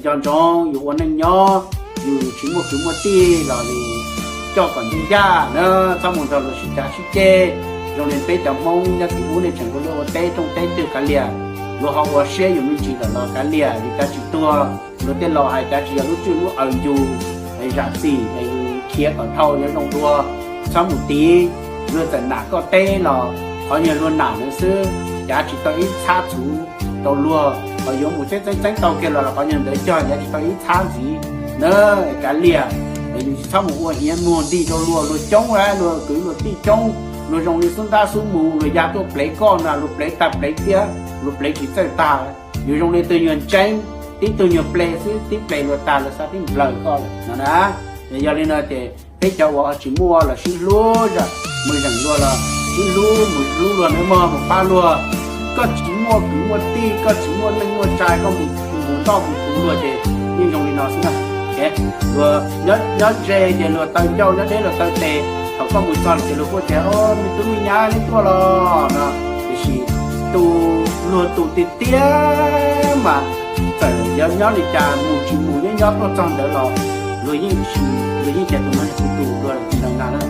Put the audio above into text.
nco ntsoov yus ua neej nyob, yus tsis muaj kwv muaj tij los yus coj kom ncaj ncaj na, txhob mus nrog luag sib cav sib ceg. Zoo li peb cov Hmoob nyob tim ub nej tseem ua liaj ua teb rooj teb twg kav liam, luag ho ua siab yus me ntsis lawm los kav liam, yus cav tsis tuag. Luag tej laus hais cav tsis yog lub tswj lub aws yus, zam txim es yus khiav kom dhau nyob zoo dua, txhob mus tiv. Luag txawm nam koj teb los qhov nyuag luag nam ntawd xwb, cav tsis tau ib txhab txhuv rau luag. Qhov yuav mus txeeb txeeb txeeb tau kiag los qhov nyuag ntawd cog cav tsis tau ib txhab ntxiv na, kav liam. Yus tsis txhob mus ua hiav muag nti rau luag, luag coob, luag kwv luag tij coob, luag zoo li xub ntab xub mus, luag ya tuaj plev koj na, luag plev tag plev thiab, luag plev tsis txawj tag. Yus zoo li tug nyuag ntseeb, tib tug nyuag ple xwb, tib ple luag tag luag xav tib nplawg koj lawm no na. Yog li no ces peb cov uas tsis muaj los sib hlub, mus zeem luag los sib hlub, mus hlub luag na mog, mus pab luag. Koj tsis muaj kwv muaj tij, koj tsis muaj neej muaj tsa, koj mus ntoj mus tus luag ces yeej zoo li no xwb na. Luag nyob ze ces luag taw ncauj, nyob deb luag taw tes, thaum koj mus txog ces luag kuj tias, o, me tub me nyab neb tuaj los no. Tiam sis tus luag tus tiag tiag mas txawm yuav nyob li cas, mus tsis mus, nyob nyob tuaj txog ntawd los luag yeej, luag yeej tias tus no yog kuv tus luag tsis neeg na.